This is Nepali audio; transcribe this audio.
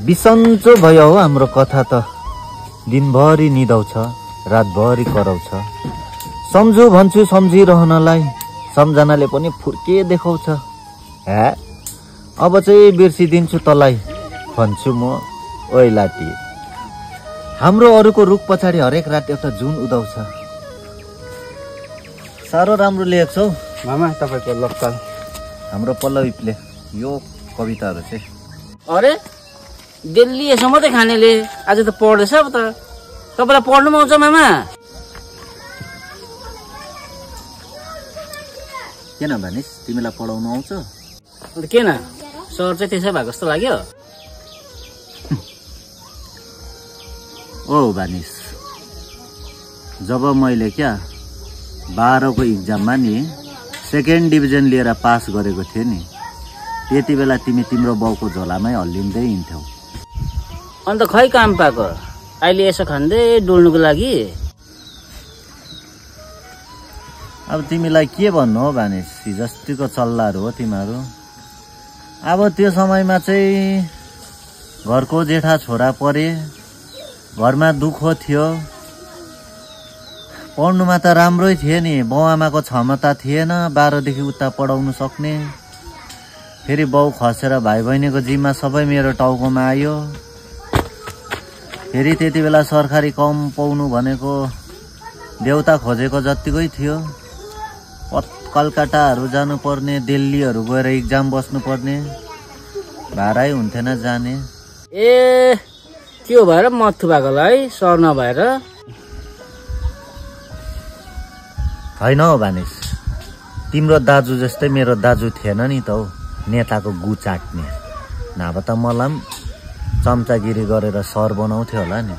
बिसन्चो भयो हो हाम्रो कथा त। दिनभरि निदाउँछ, रातभरि कराउँछ। सम्झु भन्छु सम्झिरहनलाई, सम्झनाले पनि फुर्के देखाउँछ। हे अब चाहिँ बिर्सिदिन्छु तँलाई भन्छु म ओइ लाटी। हाम्रो अरूको रुख पछाडि हरेक रात एउटा जुन उदाउँछ। साह्रो राम्रो लेखेको छौ मामा तपाईँको लोकल। हाम्रो पल्लवीले यो कविताहरू चाहिँ। अरे दिल्ली यसो मात्रै खानेले आज त पढ्दैछ अब त। तपाईँलाई पढ्नु आउँछ मामा? किन भनिस तिमीलाई पढाउनु आउँछ? अन्त किन सर चाहिँ त्यसै भएको जस्तो लाग्यो? ओ भानिस, जब मैले 12को इक्जाममा नि 2nd डिभिजन लिएर पास गरेको थिएँ नि, त्यति बेला तिमी तिम्रो बाउको झोलामै हल्लिँदै हिँड्थ्यौ। अन्त खै काम पाएको अहिले यसो खाँदै डुल्नुको लागि? अब तिमीलाई के भन्नु हो भानिस, हिजोस्तिको चल्लाहरू हो तिमीहरू। अब त्यो समयमा चाहिँ घरको जेठा छोरा परे, घरमा दुःख थियो। पढ्नुमा त राम्रै थिए नि, बाउ आमाको क्षमता थिएन 12देखि उता पढाउनु सक्ने। फेरि बाउ खसेर भाइ बहिनीको जिम्मा सबै मेरो टाउकोमा आयो। फेरि त्यति बेला सरकारी काम पाउनु भनेको देउता खोजेको जत्तिकै थियो। कलकत्ताहरू जानुपर्ने, दिल्लीहरू गएर इक्जाम बस्नुपर्ने, भाडै हुन्थेन जाने। ए त्यो भएर मत्थु भएको होला है, सर नभएर? होइन हौ भानिस, तिम्रो दाजु जस्तै मेरो दाजु थिएन नि त हौ, नेताको गु चाट्ने। नभए त मलाई पनि चम्चागिरी गरेर सर बनाउँथ्यो होला नि।